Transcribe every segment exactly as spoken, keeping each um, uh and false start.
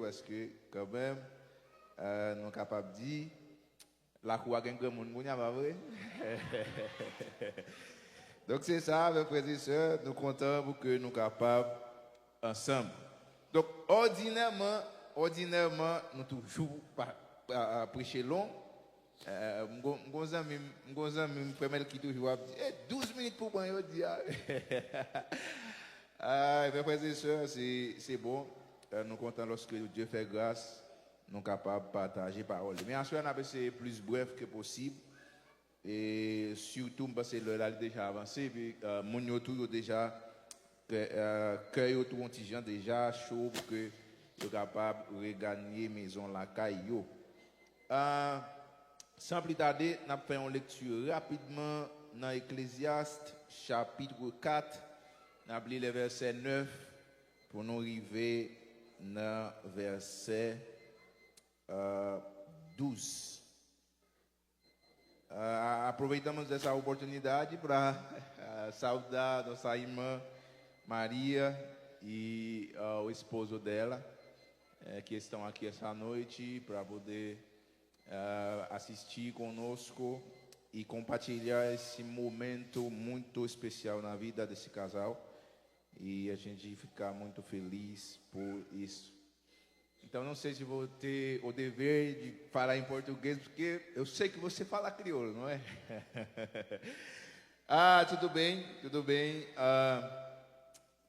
Paske, kanmenm, euh, nou kapab di, lakou a gen granmoun kounye a, pa vre? Donk, se sa, mes frères et sœurs, nou kontan pou ke nou kapab ansanm. Donk, òdinèman, òdinèman, nou toujou pa, pa, pa preche long. Euh, m gon, m gon zanmi m, m gon zanmi m, frè Melky toujou ap di, "Eh, douz minit pou mwen, yo di a." Ah, mes frères et sœurs, se, se bon. Euh, nou kontan lòske Dye fè gras, nou kapab pataje pawòl li. Men aswè, n ap eseye plis brèf ke posib. E sitou, m panse lè la, li deja avanse. Epi, euh, moun yo tou, yo deja, kè, euh, kè yo tou yon ti jan deja cho pou ke yo kapab reganye mezon lakay yo. Euh, san pli tade, n ap fè yon lekti rapidman nan Eklezyas, chapit kat. N ap li lè vèsè nèf pou nou rive nan vèsè, euh, douz. Ah, aproveitamos dessa oportunidade para, ah, saudar nossa irmã Maria e, ah, o esposo dela, eh, que estão aqui essa noite para poder, ah, assistir conosco e compartilhar esse momento muito especial na vida desse casal. E a gente fica muito feliz por isso. Então, não sei se vou ter o dever de falar em português, porque eu sei que você fala crioulo, não é? Ah, tudo bem, tudo bem. Ah,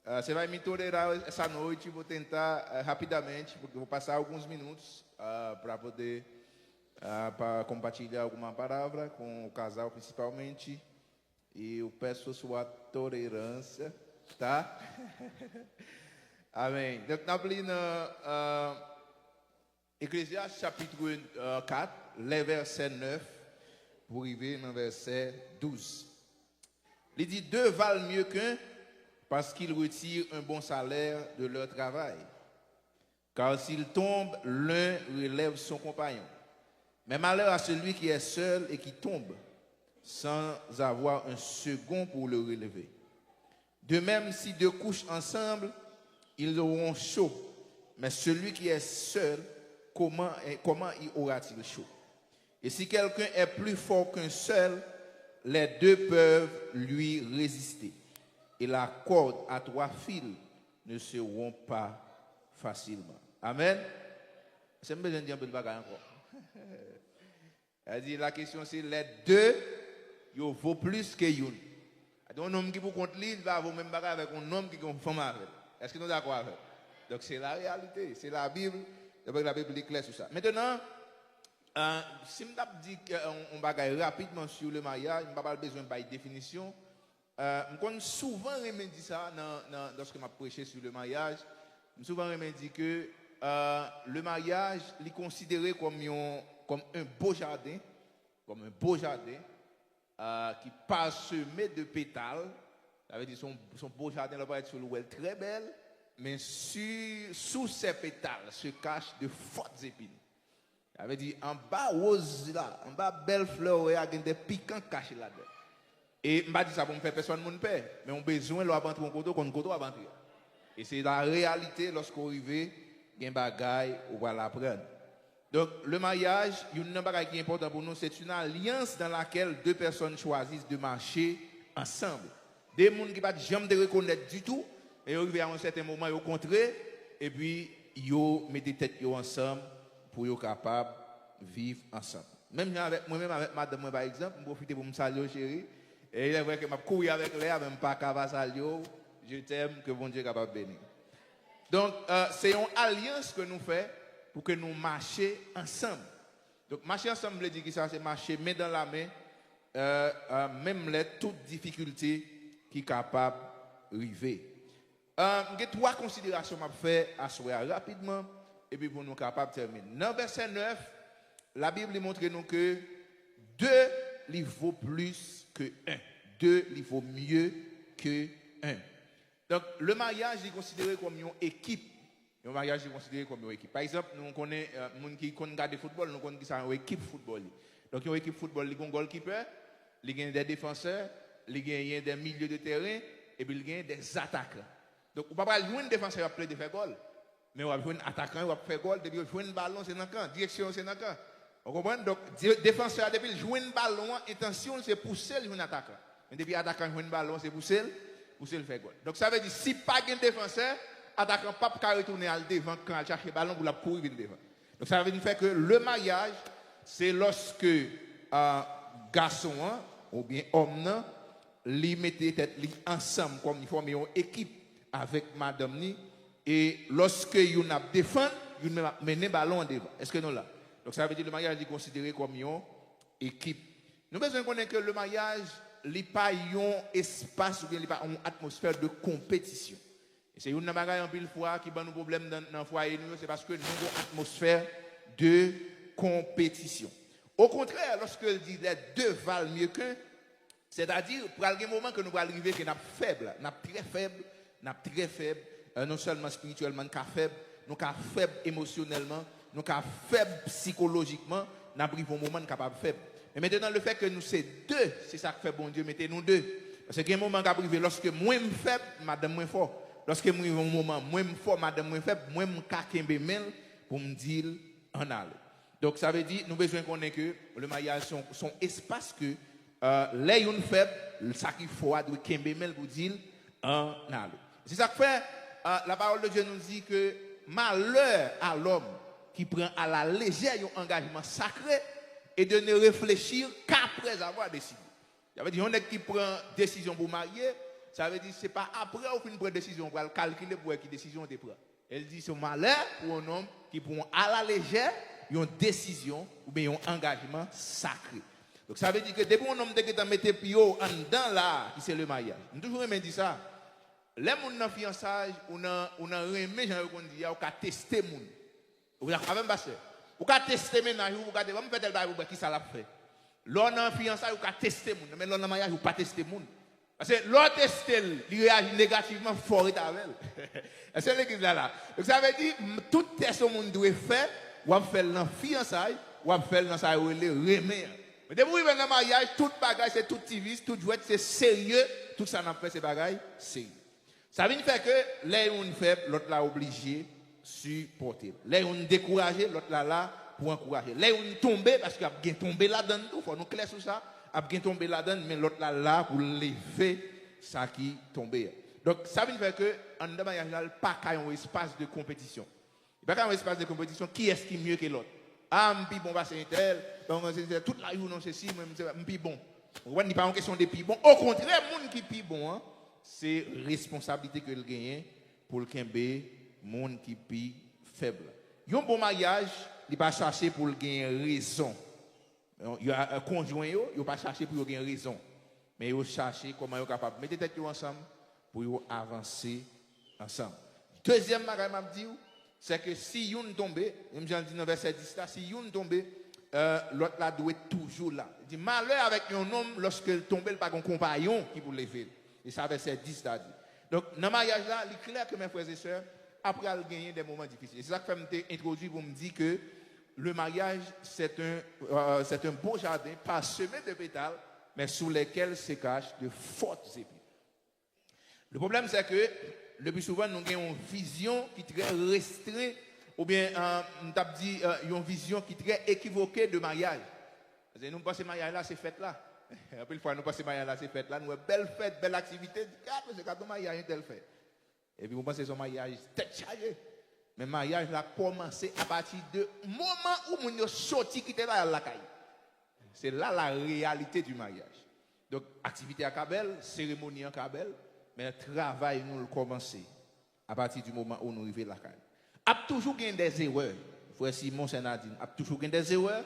ah, você vai me tolerar essa noite, vou tentar, ah, rapidamente, porque vou passar alguns minutos, ah, para poder, ah, pra compartilhar alguma palavra com o casal principalmente. E eu peço sua tolerância, tá? Amém. Donk, n ap li nan, ah, Eklezyas chapit, ah, kat, lè vèsè nèf pou rive nan vèsè douz. Li di, "Deux valent mieux qu'un, parce qu'ils retirent un bon salaire de leur travail. Car s'il tombe, l'un relève son compagnon. Mais malheur à celui qui est seul et qui tombe sans avoir un second pour le relever. De même, si deux couchent ensemble, ils auront chaud. Mais celui qui est seul, comment, comment y aura-t-il chaud? Et si quelqu'un est plus fort qu'un seul, les deux peuvent lui résister. Et la corde à trois fils ne se rompt pas facilement." Amèn. Se m bezwen di anpil bagay ankò. Sa di, la kesyon se, lè de yo vo plis ke youn. Yon nonm ki pou kont li, li pa vo menm bagay avèk yon nonm ki gen yon fanm avè l. Èske nou dakò avè m? Donk, se la reyalite, se Labib. Donk, Labib li klè sou sa. Mentnan, euh, si m t ap di, euh, yon, yon bagay rapidman sou le maryaj, m pa pral bezwen bay definisyon. Euh, m konn souvan renmen di sa nan, nan, lòske m ap preche sou le maryaj. M souvan renmen di ke, euh, le maryaj, li konsidere kòm yon, kòm un beau jardin, kòm un beau jardin, euh, qui parsemé de pétales. Sa vle di, se yon, se yon beau jardin, lè w parèt sou l, ou wè l trè bèl, men si, sous ces pétales se cachent de fortes épines. Sa vle di, anba woz la, anba bèl flè w wè a, gen de pikan k kache ladan. E m pa di sa pou m fè pèsòn moun pè, men w bezwen, lè w ap antre yon kote, w konn kote w ap antre a. E se la reyalite, lòske w rive, gen bagay ou pral aprann. Donk, le maryaj, youn nan bagay ki enpòtan pou nou, c'est une alliance dans laquelle deux personnes choisissent de marcher ensemble. De moun ki pa t janm te rekonèt ditou, men yo rive a yon sèten moman, yo kontre, epi yo mete tèt yo ansanm pou yo kapab viv ansanm. Menm jan avèk mwen menm, avèk madanm mwen, pa egzanp, m pwofite pou m salye w, cheri. E il est vrai ke m ap kouri avèk lè a, men m pa ka pa salye w. Je t'aime, ke Bondye kapab beni w. Donk, euh, se yon alyans ke nou fè pou ke nou mache ansanm. Donk, mache ansanm vle di kisa? Se mache men dan la men, euh, euh, menm lè tout difikilte ki kapab rive. Euh, m gen twa konsiderasyon m ap fè aswè a rapidman, epi pou nou kapab tèmine. Nan vèsè nèf, Labib li montre nou ke de li vo plis ke en. De li vo mye ke en. Donk, le maryaj, li konsidere kòm yon ekip. Yon maryaj, li konsidere kòm yon ekip. Pa egzanp, nou konnen, euh, moun ki konn gade foutbòl, nou konn kisa yon ekip foutbòl ye. Donk, yon ekip foutbòl, li gen yon gòlkipè, li gen de defansè, li genyen de milye de tèren, epi li genyen de atakan. Donk, ou pa pral jwenn defansè yo ap plede fè gòl. Men w ap jwenn atakan yo, w ap fè gòl, depi yo jwenn balon, se nan kan, direksyon yo se nan kan. Ou konprann? Donk, de- defansè a, depi l jwenn balon an, entansyon l se pouse l jwenn atakan. Men depi atakan jwenn balon an, se pouse l, pouse l fè gòl. Donk, sa vle di, si pa gen defansè, atakan p ap ka retounen al devan kan al chache balon pou l ap kouri vin devan. Donk, sa vin fè ke le maryaj, se lòske, euh, gason an, oubyen òm nan, li mete tèt li ansanm, kòm li fòme yon ekip avèk madanm li, e lòske youn ap defann, youn menm ap mennen balon an devan. Èske nou la? Donk, sa vle di le maryaj li konsidere kòm yon ekip. Nou bezwen konnen ke le maryaj, li pa yon espas oubyen li pa yon atmosfè de konpetisyon. E se youn nan bagay anpil fwa ki ban nou pwoblèm nan, nan fwaye nou yo, se paske nou gon atmosfè de konpetisyon. Okontrè, lòske l di les deux valent mieux qu'un, sètadi, pral gen moman ke nou pral rive ke n ap fèb, n ap trè fèb, n ap trè fèb, euh, non sèlman espirityèlman n ka fèb, nou ka fèb emosyonèlman, nou ka fèb sikolojikman, n ap rive yon moman n kapab fèb. Men mentnan, lefètke nou se de, se sa k fè Bondye mete nou de. Paske gen moman k ap rive, lòske mwen m fèb, madanm mwen fò. Lòske m rive yon moman, mwen m fò, madanm mwen fèb, mwen m ka kenbe men l pou m di l ann ale. Donk, sa vle di, nou bezwen konnen ke le maryaj se yon, se yon espas ke, euh, lè youn fèb, sa ki fò a dwe kenbe men l pou di l ann ale. Se sa k fè, euh, la parole de Dieu nous dit que malheur à l'homme qui prend à la légère yon angajman sakre et de ne réfléchir qu'après avoir décidé. Sa vle di, yon nèg ki pran desizyon pou marye, sa vle di, se pa apre ou fin pran desizyon, ou pral kalkile pou wè ki desizyon ou te pran. El di, se yon malè pou yon nonm ki pran a la lejè yon desizyon oubyen yon angajman sakre. Donk, sa vle di ke depi yon nonm te gentan mete pye w anndan la, ki se le maryaj. M toujou renmen di sa. Lè moun nan fiyansay, ou nan, ou nan renmen, jan yo konn di a, ou ka teste moun. Ou dakò avè m, pastè? Ou ka teste mennaj ou, ou ka te, ban m fè tèl bagay pou m wè kisa l ap fè. Lè w nan fiyansay, ou ka teste moun. Men lè w nan maryaj, ou pa teste moun. Paske lè w teste l, li reyaji negativman, fò w ret avè l. Èske legliz la la? Donk, sa vle di, m- tout tès yon moun dwe fè, w ap fè l nan fiyansay, w ap fè l nan sa yo rele renmen an. Men depi w rive nan maryaj, tout bagay se tout ti vis, tout jwèt se serye, tout sa n ap fè se bagay serye. Sa vin fè ke lè youn fèb, lòt la oblije sipòte l. Lè youn dekouraje, lòt la la pou ankouraje l. Lè youn tonbe, paske ap gen tonbe ladann tou, fò nou klè sou sa, ap gen tonbe ladann, men lòt la la pou leve sa ki tonbe a. Donk, sa vin fè ke anndan maryaj la, l pa ka yon espas de konpetisyon. Li pa ka yon espas de konpetisyon, kiyès ki mye ke lòt. A, m pi bon pase entèl, donk, se, se, tout la jounen se si, mwen, m se, m pi bon. Ou konprann, li pa yon kesyon de pi bon. Okontrè, moun ki pi bon an, se responsablite ke l genyen pou l kenbe moun ki pi fèb la. Yon bon maryaj, li pa chache pou l genyen rezon. Yon, yon, konjwen yo, yo pa chache pou yo gen rezon. Men yo chache kòman yo kapab mete tèt yo ansanm pou yo avanse ansanm. Dezyèm bagay m ap di w, se ke si youn tonbe, menm jan l di nan vèsè dis la, si youn tonbe, euh, lòt la dwe toujou la. Li di, malè avèk yon nonm, lòske l tonbe, l pa gen konpayon ki pou leve l. E sa vèsè dis la di. Donk, nan maryaj la, li klè ke, mes frères et sœurs, ap pral genyen de moman difisil. E se sa k fè m te entwodui pou m di ke le mariage, c'est un, euh, c'est un beau jardin parsemé de pétales, mais sous lesquels se cachent de fortes épines. Le problème, c'est que le plus souvent, nou gen yon vizyon ki trè restren, oubyen, euh, m t ap di, euh, yon vizyon ki trè ekivoke de maryaj. Paske nou panse maryaj la, se fèt la. Anpil fwa, nou panse maryaj la, se fèt la. Nou wè bèl fèt, bèl aktivite, gad, mesye, gad yon maryaj entèl fè. Epi ou panse se yon maryaj tèt chaje. Men maryaj la kòmanse apati de moman ou moun yo soti kite la, y al lakay. Se la la réalité du mariage. Donk, aktivite a ka bèl, seremoni an ka bèl, men travay nou l kòmanse apati di moman ou nou rive lakay. Ap toujou gen dè zerè. Frè Simon, sè Nadine, ap toujou gen dè zerè,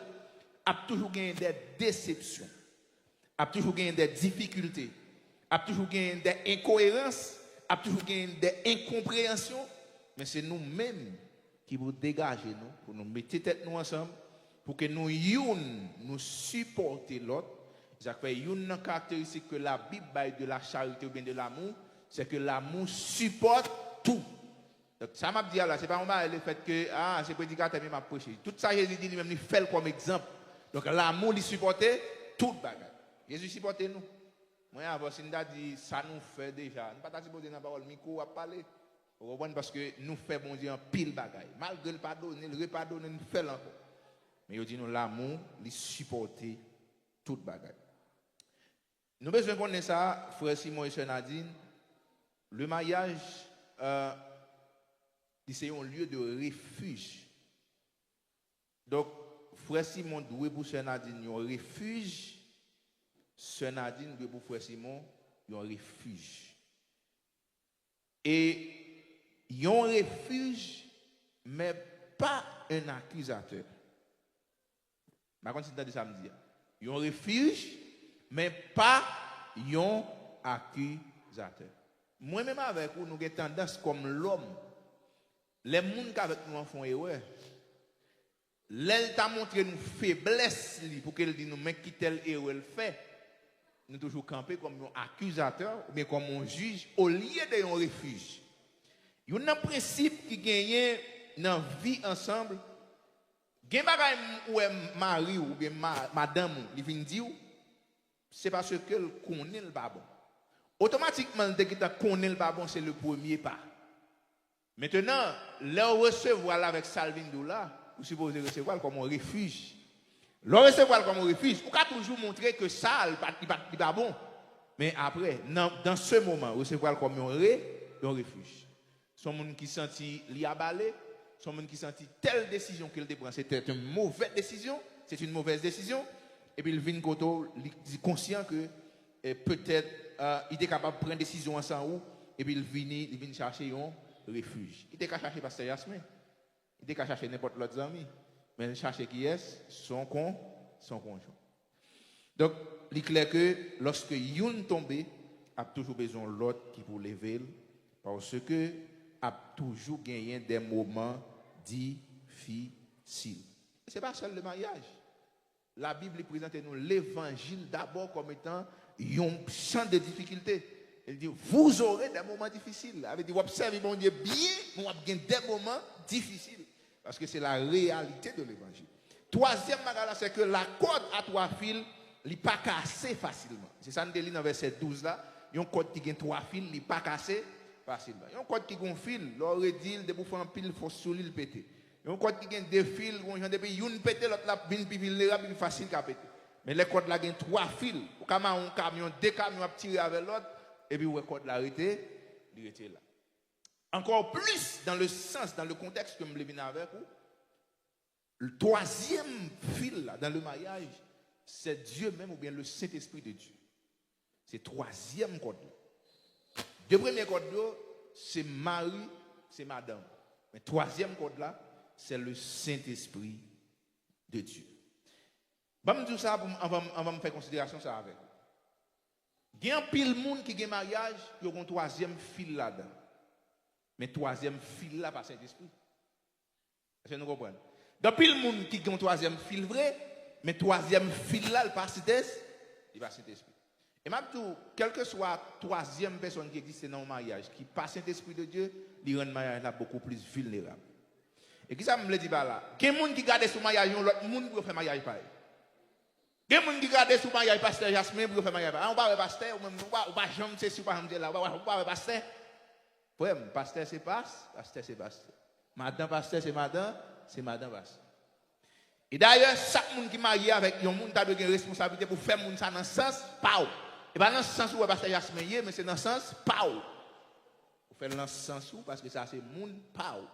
ap toujou gen dè desepsyon, ap toujou gen dè difikilte, ap toujou gen dè enkoerans, ap toujou gen dè enkonpreyansyon, men se nou menm ki pou degaje nou, pou nou mete tèt nou ansanm, pou ke nou youn, nou sipòte lòt. Sa k fè youn nan karakteristik ke Labib bay de la charité oubyen de l'amour, c'est que l'amour supporte tout. Donk, sa m ap di a la, se pa yon bagay lefèt ke, ah, se predikatè m ye m ap preche. Tout sa Jezi di li menm, li fè l kòm egzanp. Donk, lanmou, li sipòte tout bagay. Jezi sipòte nou. Mwen, avan, si n ta di sa nou fè deja, nou pa ta sipoze nan pawòl mikwo ap pale. Ou konprann? Paske nou fè Bondye anpil bagay. Malgre l padone, l repadone, nou fè l ankò. Men yo di nou lanmou, li sipòte tout bagay. Nou bezwen konnen sa, frè Simon e sè Nadine. Le maryaj, euh, li se yon lye de refij. Donk, frè Simon dwe pou sè Nadine yon refij, sè Nadine dwe pou frè Simon yon refij. E yon refij, men pa un accusateur. M pa konn si n tande sa m di a. Yon refij, men pa yon akizatè. Mwen menm avèk ou, nou gen tandans kòm lòm, lè moun k avèk nou an fè yon erè, lè l ta montre nou feblès li pou ke l di nou men ki tèl erè l fè, nou toujou kanpe kòm yon akizatè oubyen kòm yon jij olye de yon refij. Youn nan prensip ki genyen nan vi ansanm, gen bagay m- ou wè mari w oubyen ma- madanm ou, li vin di w, se paske l konnen l pa bon. Otomatikman, l te gentan konnen l pa bon, se le premye pa. Mentenan, lè w resevwa l avèk sa l vin di w la, ou sipoze resevwa l kòm yon refij. Lè w resevwa l kòm yon refij, ou ka toujou montre ke sa, li pa, li pa, li pa bon. Men apre, nan, dans ce moment, resevwa l kòm yon re, yon refij. Se yon moun ki santi li abale, se yon moun ki santi tèl desizyon ke l te pran, se te yon movè desizyon, se yon movèz desizyon, epi l vin kote w, li, li konsyan ke, e, petèt, e, li te kapab pran desizyon an san ou, epi l vini, li vin chache yon refij. Li te ka chache pastè Jasmen, li te ka chache nenpòt lòt zanmi, men l chache kiyès? Son kon, son konjwen. Donk, li klè ke lòske youn tonbe, ap toujou bezwen yon lòt ki pou leve l, paske ap toujou genyen de moman difisil. E se pa sèl le maryaj. Labib, li prezante nou levanjil dabò kòm etan yon chan de difikilte. El di, vous aurez des moments difficiles. Sa vle di, w ap sèvi Bondye byen, men w ap gen de moman difisil. Paske se la réalité de l'évangile. Twazyèm bagay la, se ke la corde à trois fils, li pa kase fasilman. Se sa n te li nan vèsè douz la. Yon kòd ki gen twa fil, li pa kase fasilman. Yon kòd ki gen yon fil, lè w redi l, depi w fè anpil fòs sou li, li pete. Yon kòd ki gen de fil, gon jan depi youn pete, lòt la vin pi vilnerab, li fasil ka pete. Men lè kòd la gen twa fil, ou ka mare yon kamyon, de kamyon ap tire avè lòt, epi w wè kòd la rete, li rete la. Encore plus dans le sens, dans le contexte ke m vle vin avèk ou, twazyèm fil la, dans le mariage, c'est Dieu même oubyen le Saint-Esprit de Dieu. Se twazyèm kòd la. De premye kòd yo, se mari, se madanm. Men twazyèm kòd la, c'est le Saint-Esprit de Dieu. Ban m di w sa pou m, anvan, anvan m fè konsiderasyon sa avèk ou. Gen anpil moun ki gen maryaj, yo gen yon twazyèm fil ladan. Men twazyèm fil la pa Sentespri. Èske nou konprann? Gen anpil moun ki gen yon twazyèm fil vre, men twazyèm fil la, li pa Sentespri. Li pa Sentespri. E m ap di w, kèlkeswa twazyèm pèsòn ki egziste nan yon maryaj ki pa Sentespri de Dye, li rann maryaj la bokou plis vilnerab. E kisa m vle di pa la? Gen moun ki gade sou maryaj yon lòt moun pou yo fè maryaj pa yo. Gen moun ki gade sou maryaj pastè Jasmen pou yo fè maryaj pa yo. A, ou pa wè pastè, ou menm, ou pa, ou pa janm sesi, ou pa janm sela, ou pa, ou pa wè pastè. Frè m, pastè se pas, pastè se pastè. Madan pastè se madan, se madan pastè. E dayè, chak moun ki marye avèk yon moun ta dwe gen responsablite pou fè moun sa nan sans pa w. E pa nan sans ou wè pastè Jasmen ye, men se nan sans pa w. Ou fè l nan sans ou, paske sa se moun pa w.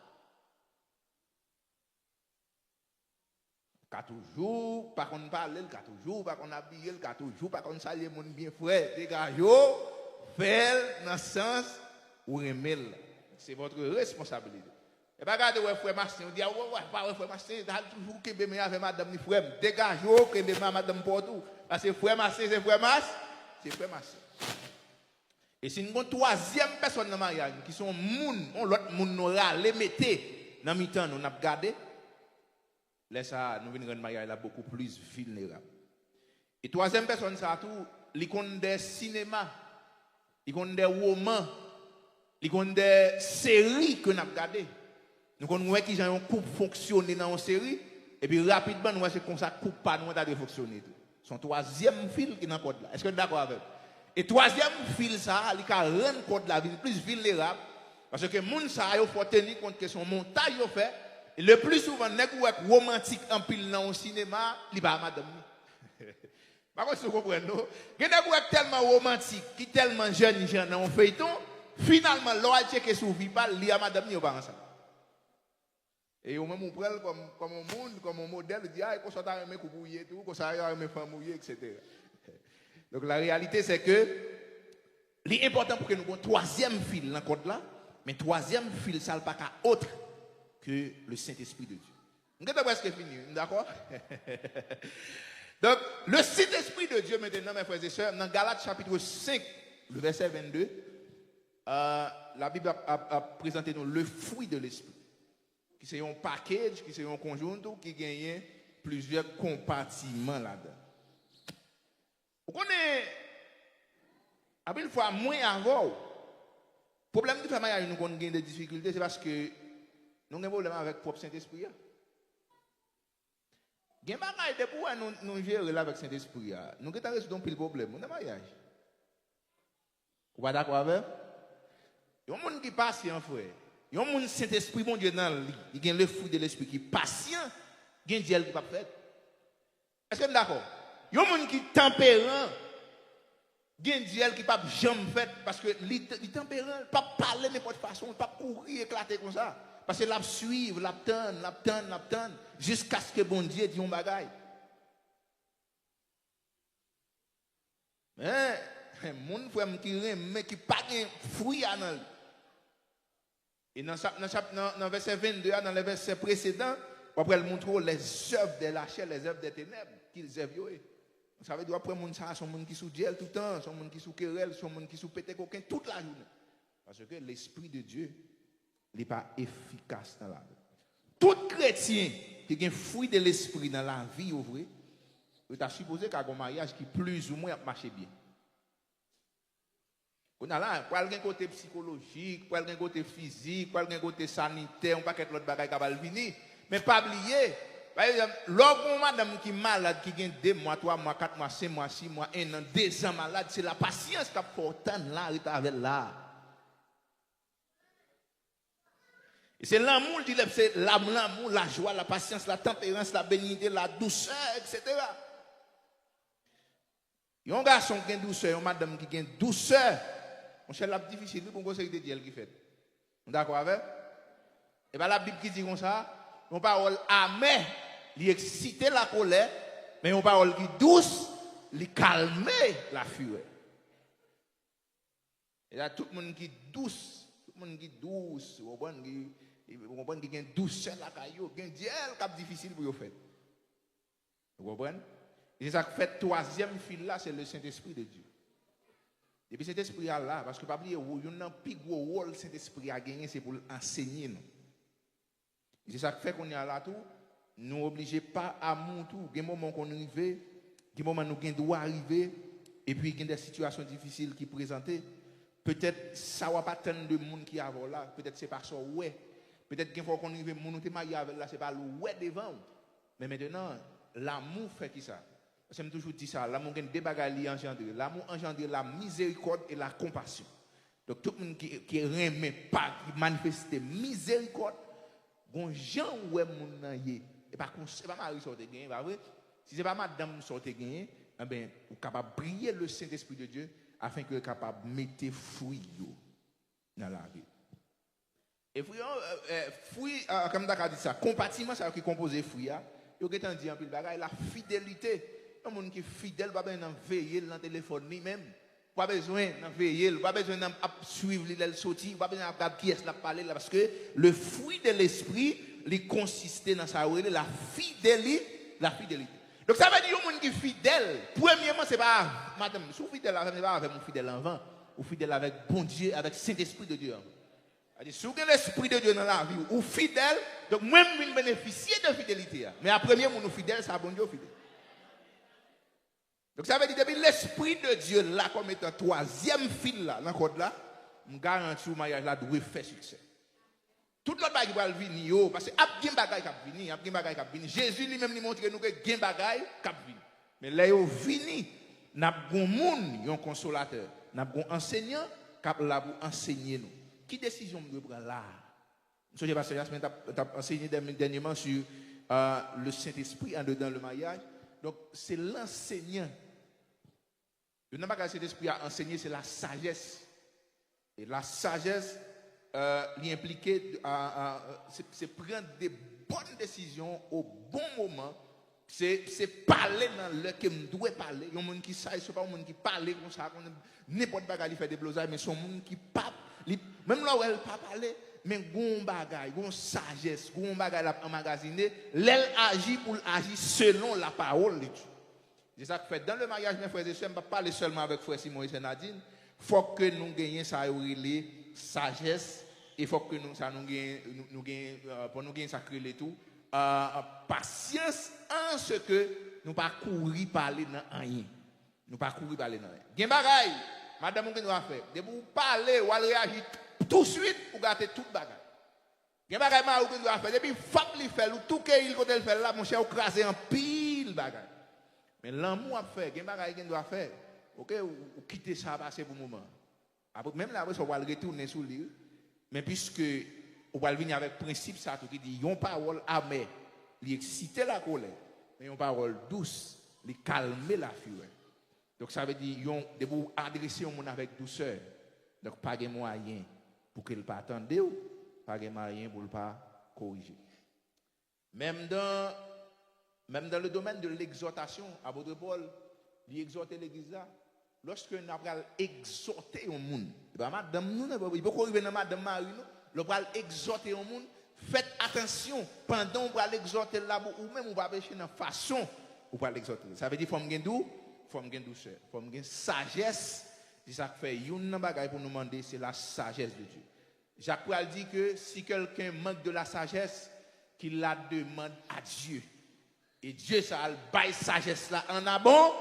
Ka toujou pa konn pale, l ka toujou pa konn abiye, l ka toujou pa konn salye moun byen. Frè, degaje w, fè l nan sans ou renmen l. C'est votre responsabilité. E pa gade wè frè Masten, ou di, a, ou pa wè frè Masten, l toujou kenbe men avè madanm li. Frè m, degaje w, kenbe men a madanm pa w tou. Paske frè Masten, se frè Mas, se frè Masten. E si n gon twazyèm pèsòn nan maryaj nou, ki se yon moun, yon lòt moun nou rale mete nan mitan nou, n ap gade, lè sa a, nou vin rann maryaj la bokou plis vilnerab. E twazyèm pèsòn sa a tou, li konn de sinema, li konn de woman, li konn de seri ke n ap gade. Nou konn wè kijan yon koup fonksyone nan yon seri, epi rapidman nou wè se konsa koup pa nou an ta dwe fonksyone tou. Se yon twazyèm fil ki nan kòd la. Èske nou dakò avè m? E twazyèm fil sa a, li ka rann kòd la vin plis vilnerab, Paske moun sa yo fò teni kont ke se yon montaj yo fè. E le pli souvan, nèg ou wè k womantik anpil nan yon sinema, li pa a madanm li. Pa konn si w konprann, non. Gen nèg ou wè k tèlman womantik, ki tèlman jènjan nan yon feyton, finalman, lè w al tcheke sou vi pa l, li a madanm li, yo pa ansanm. E ou menm ou pran l kòm, kòm yon moun, kòm yon modèl, ou di, a, e konsa w ta renmen koup ou ye tou, konsa w ta renmen fanm ou ye, etsetera. Donk, la réalité, c'est que li enpòtan pou ke nou gen yon twazyèm fil nan kòd la, men twazyèm fil sa, l pa ka autre que le Saint-Esprit de Dieu. M gentan prèske fini, wi, nou dakò? Donc, le Saint-Esprit de Dieu, maintenant, mes frères et sœurs, dans Galates chapitre cinq, le verset vingt-deux, euh, la Bible a, a, a présenté nous le fruit de l'esprit, ki se yon package, ki se yon konjount tou, ki genyen plizyè konpatiman ladan. Ou konnen, anpil fwa, mwen avè w, pwoblèm ki fè maryaj nou konn gen de difikilte, se paske nou gen pwoblèm avèk pwòp Sentespri a. Gen bagay, depi w wè nou, nou jere l avèk Sentespri a, nou gentan rezoud yon pil pwoblèm wi nan maryaj. Ou pa dakò avè m? Yon moun ki pasyan, frè, yon moun Sentespri Bondye nan li, li gen le fruit de l'esprit ki pasyan, gen dyèl ki p ap fèt. Èske n dakò? Yon moun ki tanperan, gen dyèl ki p ap janm fèt, paske li, li tanperan, li p ap pale nenpòt fason, li p ap kouri eklate konsa. Paske l ap swiv, l ap tann, l ap tann, l ap tann, jiskaske Bondye di yon bagay. Men, moun, frè m, ki renmen, ki pa gen fwi a nan li. E nan, sa- nan, chap- nan, nan vèsè vennde a, nan lè vèsè presedan, w ap wè l montre w les œuvres de la chair, les œuvres des ténèbres, ki zèv yo ye. Sa vle di w ap wè moun sa a, se yon moun ki sou dyèl toutan, se yon moun ki sou kerèl, se yon moun ki sou pete koken tout lajounen. Paske lespri de Dye, li pa efikas nan lavi. Tout kretyen ki gen fwi de lespri nan lavi yo vre, yo ta sipoze ka gen yon maryaj ki plizoumwen ap mache byen. Kounye a la, pral gen kote sikolojik, pral gen kote fizik, pral gen kote sanitè, yon pakèt lòt bagay k ap al vini. Men pa bliye, pa egzanp, lè w gen yon madanm ki malad, ki gen de mwa, twa mwa, kat mwa, senk mwa, sis mwa, en an, dezan malad, se lapasyans k ap fè w tann la, ret avè l la. E se lanmou, l di lè se lanmou, lajwa, lapasyans, latanperans, labenite, ladousè, etsetera. Yon gason ki gen dousè, yon madanm ki gen dousè, monchè, l ap difisil wi pou yon konsèy de dyèl ki fèt. Nou dakò avè m? E pa Labib ki di konsa, yon pawòl amè, li eksite lakolè, men yon pawòl ki dous, li kalme lafirè. E la, tout moun ki dous, tout moun ki dous, ou konprann, ki, ou konprann, ki gen dousè lakay yo, gen dyèl k ap difisil pou yo fèt. Ou konprann? E se sa k fè twazyèm fil la, se le Sentespri de Dye. Depi Sentespri a la, paske pa bliye, wo- youn nan pi gwo wòl Sentespri a genyen, se pou l ansenye nou. Se sa k fè kounye a la tou, nou oblije pa amou tou. Gen moman w konn rive, gen moman nou gen dwa rive, epi gen de sitiyasyon difisil ki prezante. Petèt sa w ap atann de moun ki avè w la, petèt se pa sa w wè. Petèt gen fwa w konn rive, moun ou te marye avè l la, se pa l ou wè devan w. Men mentenan, lanmou fè kisa? Paske m toujou di sa, lanmou gen de bagay li anjandre. Lanmou anjandre la mizerikòd e la konpasyon. Donk, tout moun ki, ki renmen pa, ki manifeste mizerikòd, gon jan ou wè moun nan ye. E pa kons- e pa mari sa w te genyen, pa vre? Si se pa madanm sa w te genyen, enben, ou kapab priye le Sentespri de Dye afin ke l kapab mete fwi yo nan lavi. E fwi yo, e, e, fwi, a, kòm ta ka di sa, konpatiman sa yo ki konpoze fwi a, yo gentan di anpil bagay, la fidelite. Yon moun ki fidèl, ou pa bezwen nan veye l nan telefòn li menm. Ou pa bezwen nan veye l, ou pa bezwen nan ap swiv li lè l soti, ou pa bezwen ap gad kiyès l ap pale la, paske le fruit de l'esprit, li konsiste nan sa yo rele la fideli-, la fidelite. Donk, sa vle di yon moun ki fidèl, premyèman, se pa, madanm, si w fidèl avè m, se pa avè m ou fidèl anvan. Ou fidèl avèk Bondye, avèk Sentespri de Dye anvan. Sa vle di, si w gen Lespri de Dye nan lavi w, ou fidèl, donk mwen, m vin benefisye de fidelite a. Men a premye moun ou fidèl, se a Bondye ou fidèl. Donk, sa vle di, depi Lespri de Dye la kòm etan twazyèm fil la nan kòd la, m garanti w maryaj la dwe fè siksè. Tout lòt bagay ki pral vini yo, paske ap gen bagay k ap vini, ap gen bagay k ap vini. Jezi li menm li montre nou ke gen bagay k ap vini. Men lè yo vini, n ap gon moun, yon konsolatè, n ap gon ansèyan k ap la pou ansenye nou. Ki desizyon m dwe pran la a? M sonje pastè Jasmin t ap, t ap ansenye dèm-, dènyèman sur, euh, le Saint-Esprit andedan le maryaj. Donk, se lansenyan. Youn nan bagay Sentespri a ansenye, se la sajès. E la sajès, euh, li enplike, euh, euh, se, se pran de bòn desizyon o bon moman. Se, se pale nan lè ke m dwe pale. Yon moun ki saj, se pa yon moun ki pale konsa, konn nenpòt bagay li fè deblozay, men se yon moun ki pa, li, menm lè w wè l pa pale, men gon bagay, gon sajès, gon bagay l ap anmagazine, lè l aji pou l aji selon la parole de Dieu. Se sa k fè, dans le mariage, mes frères et sœurs, m p ap pale sèlman avèk frè Simon e sè Nadine, fòk ke nou genyen sa yo rele sajès, e fòk ke nou, sa nou genyen, nou, nou genyen, euh, pou nou genyen sa k rele tou, euh, pasyans, an se ke nou pa kouri pale nan anyen. Nou pa kouri pale nan anyen. Gen bagay, madanm ou gen dwa fè. Depi w pale, w al reyaji touswit, ou gate tout bagay. Gen bagay mari w gen dwa fè. Depi fap li fè l, ou touke l kote l fè l la, monchè, ou kraze anpil bagay. Men lanmou ap fè, gen bagay gen dwa fè. Oke, ou, ou kite sa pase pou moman. Apre, menm la, apre sa, ou pral retounen sou li, wi. Men piske ou pral vini avèk prensip sa tou ki di, yon pawòl amè, li eksite lakolè, men yon pawòl dous, li kalme lafirè. Donk, sa vle di, yon, depi w adrese yon moun avèk dousè, donk, pa gen mwayen pou ke l pa tande w, pa gen mwayen pou l pa korije. Menm dan, menm dan le domèn de legzòtasyon, apot Pòl, li egzòte legliz la. Lòske n ap pral egzòte yon moun, e pa madanm nou, non, li poko rive nan madanm mari nou. Lè w pral egzòte yon moun, fèt atansyon, pandan w pral egzòte l la, pou ou menm ou pa peche nan fason ou pral egzòte l. Sa vle di, fò m gen dou, fò m gen dousè, fò m gen sajès. Se sa k fè youn nan bagay pou nou mande, se la sagesse de Dieu. Jak pral di ke si quelqu'un manque de la sagesse, qu'il la demande à Dieu. E Dye sa al bay sajès la an abon,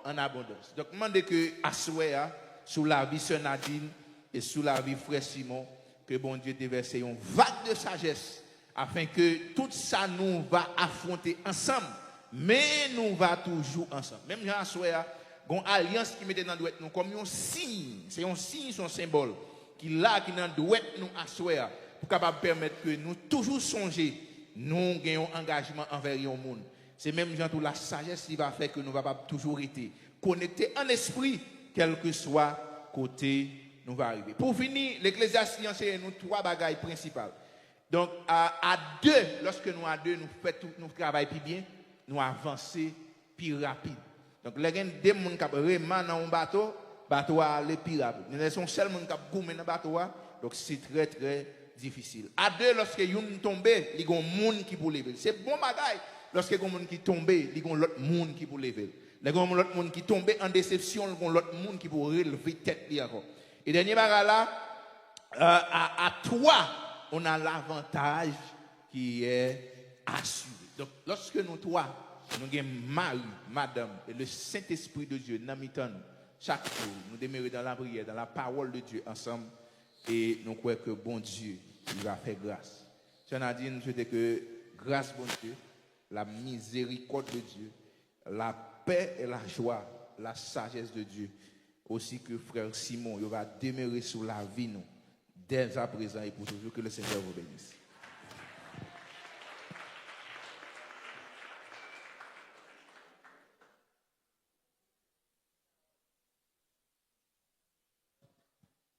an abondans. Donk, m mande ke aswè a, sou lavi sè Nadine e sou lavi frè Simon, ke Bondye devèse yon vag de sajès, afin ke tout sa nou va afwonte ansanm, men nou va toujou ansanm. Menm jan aswè a, gon alyans ki mete nan dwèt nou kòm yon siy, se yon siy, se yon senbòl, ki la, ki nan dwèt nou aswè a, pou kapab pèmèt ke nou toujou sonje, nou gen yon angajman anvè yon moun. Se menm jan tou lasajès li va fè ke nou va kapab toujou rete konekte an espri, kèlkeswa kote nou va rive. Pou fini, Leklezyas li anseye nou twa bagay prensipal. Donk, a, a de, lòske nou a de, nou fè tout, nou travay pi byen, nou avanse pi rapid. Donk, lè gen de moun k ap rema nan yon bato, bato a ale pi rapid. Men lè se yon sèl moun k ap goumen nan bato a, donk se trè, trè difisil. A de, lòske youn tonbe, li gon moun ki pou leve l. Se bon bagay, lòske gon moun ki tonbe, li gon lòt moun ki pou leve l. Lè gon lòt moun ki tonbe an desepsyon, li gon lòt moun ki pou relve tèt li ankò. E dènye bagay la, euh, à, à trois, on a l'avantage qui est assuré. Donk, lòske nou twa, nou gen mari, madanm, e le Saint-Esprit de Dieu nan mitan nou, chak jou, nou demere dans la prière, dans la parole de Dieu ansanm, e nou kwè ke Bondye, li va fè gras. Sè Nadine, nou swete ke gras Bondye, la mizerikòd de Dye, la paix et la joie, la sagesse de Dieu, osi ke frè Simon, yo va demere sou lavi nou, dès à présent et pour toujours. Que le Seigneur vous bénisse.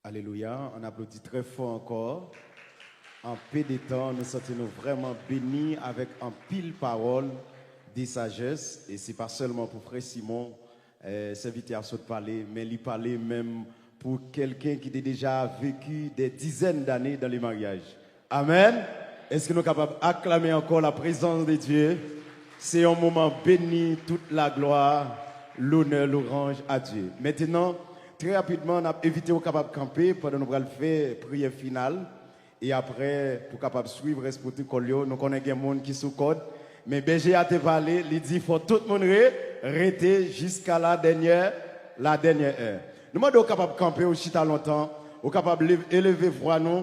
Alelouya, ann aplodi trè fò ankò. An pe de tan, nou santi nou vrèman beni avèk anpil pawòl de sajès. E se pa sèlman pou frè Simon, eh, sèvitè a sot pale, men li pale menm pou kèlken ki te deja veki des dizaines d'années dans le mariage. Amèn. Èske nou kapab aklame ankò la prezans de Dye? Se yon moman beni, tout la glwa, lonè, loranj a Dye. Mentenan, trè rapidman, n ap envite w kapab kanpe pandan nou pral fè priyè final. E apre, pou kapab swiv rès pwotokòl yo, nou konnen gen moun ki sou kòd. Men bèje a te pale, li di fò tout moun re, rete jiska la dènyè, la dènyè è. Nou mande w kapab kanpe, ou chita lontan, ou kapab lev-, eleve vwa nou.